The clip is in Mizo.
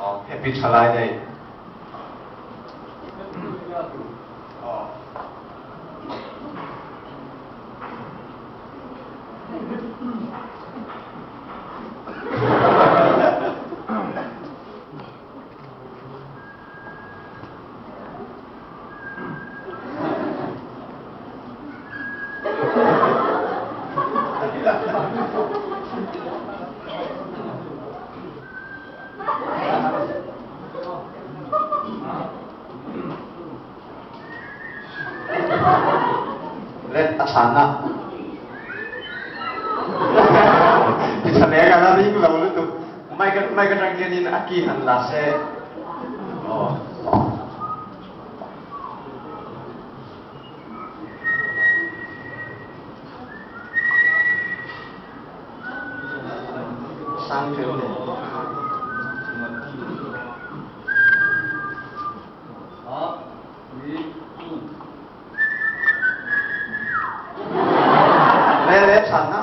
Happy Thalai Day. Aw. Le a chhanna. Tha la ring lo lutuk. Mic mic atang hianin a ki han la se. Aw. Sang fel le. Le le chhanna.